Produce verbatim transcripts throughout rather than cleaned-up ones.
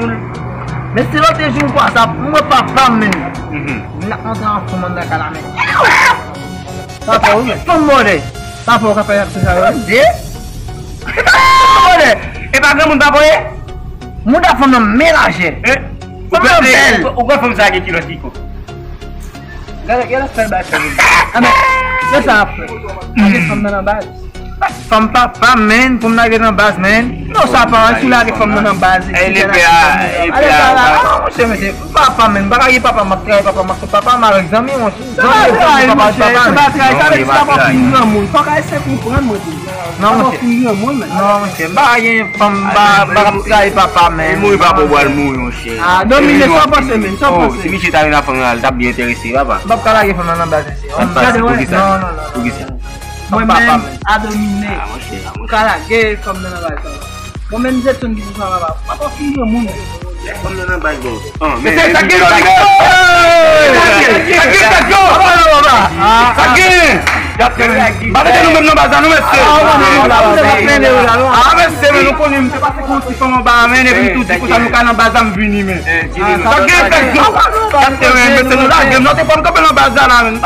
Joul. Men se lòt jou m pran sa, m wè papa m, men. Mhm. M ap montre yon fanm anndan kay la, men. Papa, ou gen fanm bòdè. Papa, ou ka fè ap se sa, wi. Bòdè. E pa granmoun papa w ye? Mouda fanm nan men lajè. Eh, ou kwè, ou kwè fanm sa gen kilòt ki ko? Gade, gade fè bay fè vin. Ah, men, se sa ap fè. Lage fanm nan nan baz. Fanm papa, men, pou m lage nan baz, men. Non, sa pa, si lage fanm nan nan baz, eh, lepè a, lepè a. Monchè, mesye, papa, men, m pa ka gen papa, m ap trayi papa, m ap papa, m avèk zanmi, monchè. Zanmi, papa, papa, men. Se pa trayi, sa vle di sa pa fin granmoun. Fòk Ayisyen konprann, mwen di. Non, monchè. Non, monchè, m pa gen fanm, m pa, m pa ka trayi papa, men. Li mouri, papa w pral mouri, monchè. Ah, Domine, sa w panse, men, sa w panse? Si misye ta vin nan fanm nan, li t ap byen enterese, papa. M p ap ka lage fanm nan nan baz, mesye. An pase, pou ki sa? Non, non, non. Pou ki sa? Mwen menm, a Domine, m ka lage fanm nan nan baz la. Mwen menm, Jetson ki di sa, papa. Papa, fin granmoun. Lè fanm nan nan baz, bon. Mesye, sa gen, Domine? Sa gen, sa gen? Sa gen? Ba mete nou menm nan baz la, non, mesye. Ah, mesye, men nou konnen, m te pase pou yon ti fanm anba a, men, epi m tou di konsa, nou ka nan baz la, m vini, men. Sa gen, sa gen? Mesye, nou lage m, non, te fò m kanpe nan baz la, la, men.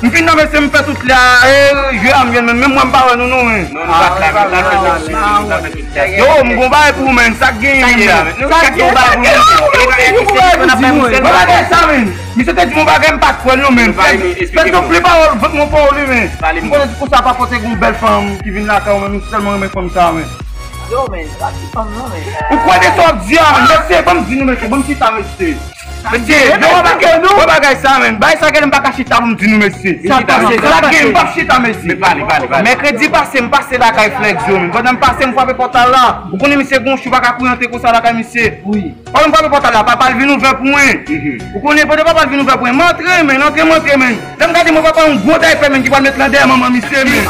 M fin nan, mesye, m fè tout la, e, jwe a m jwenn, men, menm mwen, m pa wè nou, non, men. Non, nou pa t la, men, nou pa t la, men. Yo, m gon bagay pou ou, men, sa k genyen, men. Sa k genyen, sa k genyen, ou gon bagay pou di mwen. Gon bagay sa, men. Misye te di m yon bagay m pa t kwè l non, men. Fèk, fèk yon pli pawòl vant mwen pa w li, men. M konnen se konsa pafwa se yon bèl fanm ki vin lakay ou, men nou sèlman renmen fanm sa, men. Yo, men, pa ti fanm non, men. Ou kwè de sa w ap di a, men. Mesye, ban m di nou, mesye, ban m chita, mesye. Mesye, yo, wè bagay sa, men. Bagay sa, gade, m pa ka chita pou m di nou, mesye. Sa k pase, sa k pase? M p ap chita, mesye. Mèkredi pase, m pase lakay Flex yo, men. Pandan m pase, m frape pòt la. Ou konnen misye gon chou pa ka kouri antre konsa lakay misye. Wi. Pandan m frape pòt la, papa l vin ouvè pou mwen. Mhm. Ou konnen, pandan papa l vin ouvè pou mwen, m antre, men, antre, m antre, men. Lè m gade, mwen, papa, yon gwo daypè, men, ki pral met lan dèyè manman misye, men.